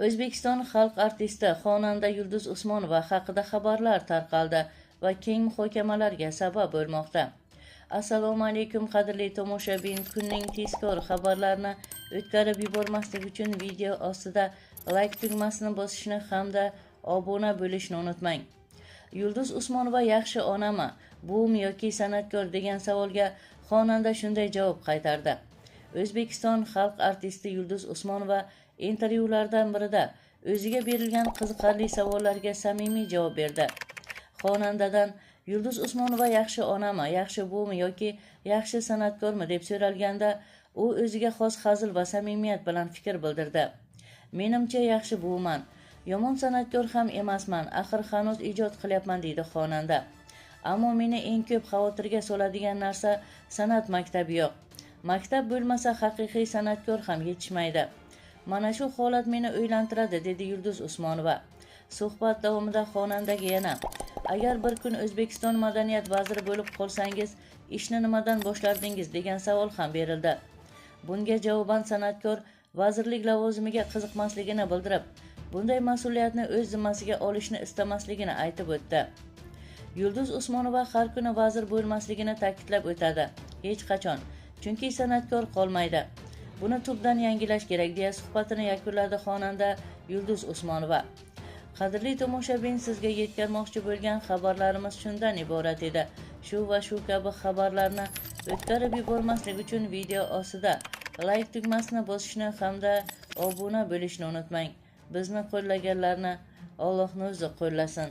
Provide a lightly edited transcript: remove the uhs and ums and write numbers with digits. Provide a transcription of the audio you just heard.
O'zbekiston xalq artisti xonanda Yulduz Usmonova haqida xabarlar tarqaldi va keng muhokamalarga sabab bo'lmoqda. Assalomu alaykum, qadrli tomoshabin. Kunning tezkor xabarlarini o'tkazib yubormaslik uchun video ostida like tugmasini bosishni hamda obuna bo'lishni unutmang. Yulduz Usmonova yaxshi onami, buvimi yoki san'atkor degan savolga xonanda shunday javob qaytardi. O'zbekiston xalq artisti Yulduz Usmonova intervyulardan birida o'ziga berilgan qiziqarli savollarga samimiy javob berdi. Xonandadan Yulduz Usmonova yaxshi onami, yaxshi buvimi yoki yaxshi san'atkormi deb so'ralganda, u o'ziga xos hazil va samimiyat bilan fikr bildirdi. Menimcha, yaxshi buviman. Yomon san'atkor ham emasman, axir hanuz ijod qilyapman, deydi xonanda. Ammo meni eng ko'p xavotirga soladigan narsa san'at maktabi yo'q. Maktab bo'lmasa, haqiqiy san'atkor ham yetishmaydi. Mana shu holat meni o'ylantiradi, dedi Yulduz Usmonova. Suhbat davomida xonandaga yana agar bir kun O'zbekiston madaniyat vaziri bo'lib qolsangiz, ishni nimadan boshlardingiz degan savol ham berildi. Bunga javoban san'atkor vazirlik lavozimiga qiziqmasligini bildirib, bunday mas'uliyatni o'z zimmasiga olishni istamasligini aytib o'tdi. Yulduz Usmonova har kuni vazir bo'lmasligini ta'kidlab o'tadi. Hech qachon. Chunki san'atkor qolmaydi. Buni tubdan yangilash kerak, deya suhbatini yakunladi xonanda Yulduz Usmonova. Qadrli tomoshabin, sizga yetkazmoqchi bo'lgan xabarlarimiz shundan iborat edi. Shu va shu kabi xabarlarni o'tkazib yubormaslik uchun video ostida like tugmasini bosishni hamda obuna bo'lishni unutmang. Bizni qo'llaganlarni Allohning o'zi qo'llasin.